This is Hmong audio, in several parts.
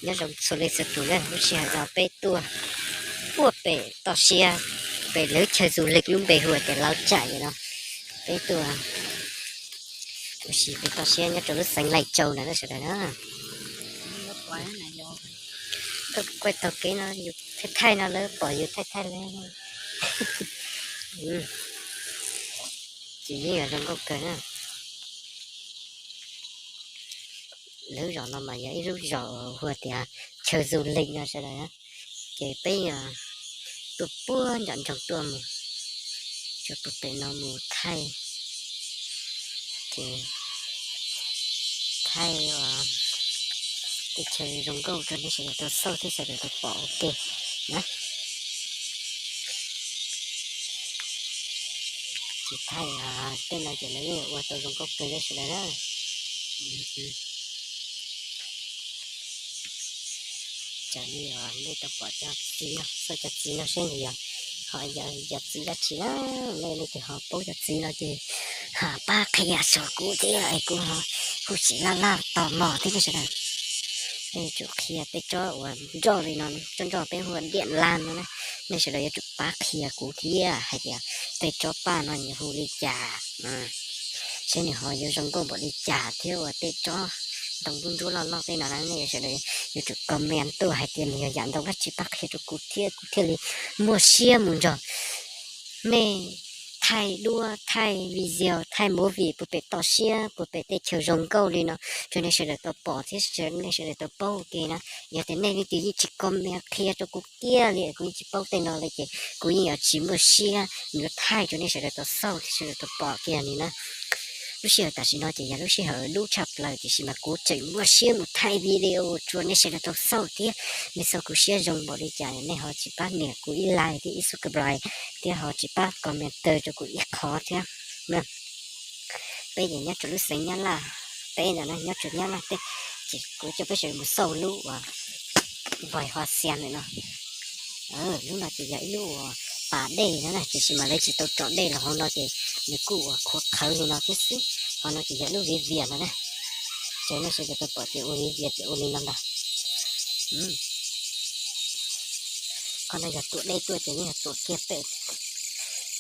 Nyob zoo txhua leej txhua tus na, lub sij hawm no peb tuaj puag pem toj siab, pem lub chaw du lịch lub npe hu tias Lav Tsaim no, peb tuaj ua si pem toj siab nyob rau lub xeev Laij Tsau na sawv daws na. Koj kuaj taug kev no yus thaij thaij no lawv pom yus thaij thaij lawv. Ces yeej yog zoo nkauj kawg na. Lub zos no mas yog ib lub zos hu tias chaw du lịch no sawv daws, ces peb tuaj puag nram nroog tuaj mus, tuaj puag pem no mus thaij, ces thaij tej chaw zoo nkauj rau nej sawv daws tau xauj thiab sawv daws tau pom ua ke na. Ces thaij tej no ces lawv yeej ua tau zoo nkauj kawg li sawv daws na. Raws li nej tau pom cov txiv no, xauj cov txiv no seb nws yog, ho yog txiv dab tsi na. Nej leej twg ho paub cov txiv no ces ho pab qhia rau kuv thiab es kuv ho kuj tsis laj laj tos mos thiab nej sawv daws. Nej yuav tsum qhia tej tsob uas nroj li no, tsob nroj peb hu ua điện lan no na, nej sawv daws yuav tsum pab qhia kuv thiab hais tias tej tsob paj no nws hu li cas, seb nws ho yuav zoo nkauj npaum li cas thiab uas tej tsob ntoo nruab nruab loj loj tej no na nej sawv daws yuav tsum comment tuaj hais tias nws yog yam ntoo dab tsi pab qhia rau kuv thiab kuv thiaj li muaj siab mus nrog nej thaij duab, thaij video, thaij movie puag pem toj siab puag pem tej chaw zoo nkauj li no rau nej sawv daws tau pom thiab nej sawv daws tau paub ua ke na. Yog tias nej leej twg yeej tsis comment qhia rau kuv kiag li kuv yeej tsis paub tej no li ces kuv yeej yuav tsis muaj siab yuav thaij rau nej sawv daws tau xauj thiab sawv daws tau pom kiag li na. Lub sij hawm tam sim no ces yog lub sij hawm dub tshaj plaws tiam sis mas kuv tseem muaj siab mus thaij video rau nej sawv daws tau xauj thiab. Nej xauj kuv siab zoo npaum li cas nej ho tsis pab nias kuv ib like thiab ib subscribe thiab ho tsis pab comment rau kuv ib qho thiab. Peb ces nyob rau lub xeev Nyab Laj, peb ntawm no nyob rau Nyab Laj teb, ces kuv coj peb sawv daws mus xauj lub uas Vòi Hua Xias ntawm no. Lub no ces yog ib lub uas pas dej no na, tiam sis mas lawv tsis tau tso dej los hauv no ces nws kuj uas qhuav qhawv li no thiab xwb. Hauv no ces yog lub viv vias no na. Ces nej sawv daws tau pom ces ua viv vias ces ua li no ntag. Qhov no yog tuam dej tuaj ces yeej yog tuam kiag pem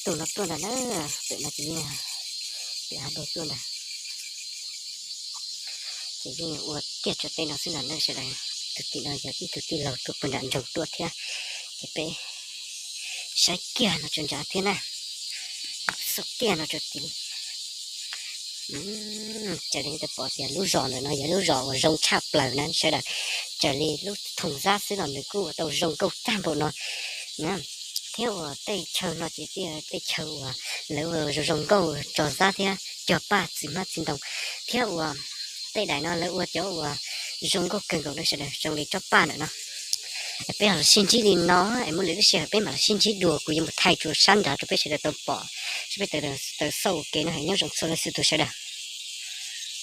tus no tuaj ntag na, pem no ces yeej pem hav dej tuaj ntag. Ces yeej ua kiag tso tej no xwb na sawv daws. Tus tim no yog ib tug tij laug tuaj puag nram nroog tuaj thiab, ces peb saib kiag no tso nrad thiab na, xauj kiag no tso tid. Raws li nej tau pom tias lub zos ntawm no yog lub zos uas zoo tshaj plaws na sawv daws. Raws li lub thooj zab xwb los nws kuj ua tau zoo nkauj tag npaum no thiab uas tej chaw no ces tej chaw uas lawv ua zoo zoo nkauj tso zab thiab cog paj txiv hmab txiv ntoo thiab uas tej daim no lawv ua cov uas zoo nkauj kawg nkaus no sawv daws zoo li tsob paj ntawm no. Es peb ho los sib ntsib li no, es muaj lwm lub sij hawm peb mam los sib ntsib dua, kuv yuav mus thaij rau sab nrad rau peb sawv daws tau pom, seb peb tau xauj ua ke no. Nyob zoo txhua leej txhua tus sawv daws.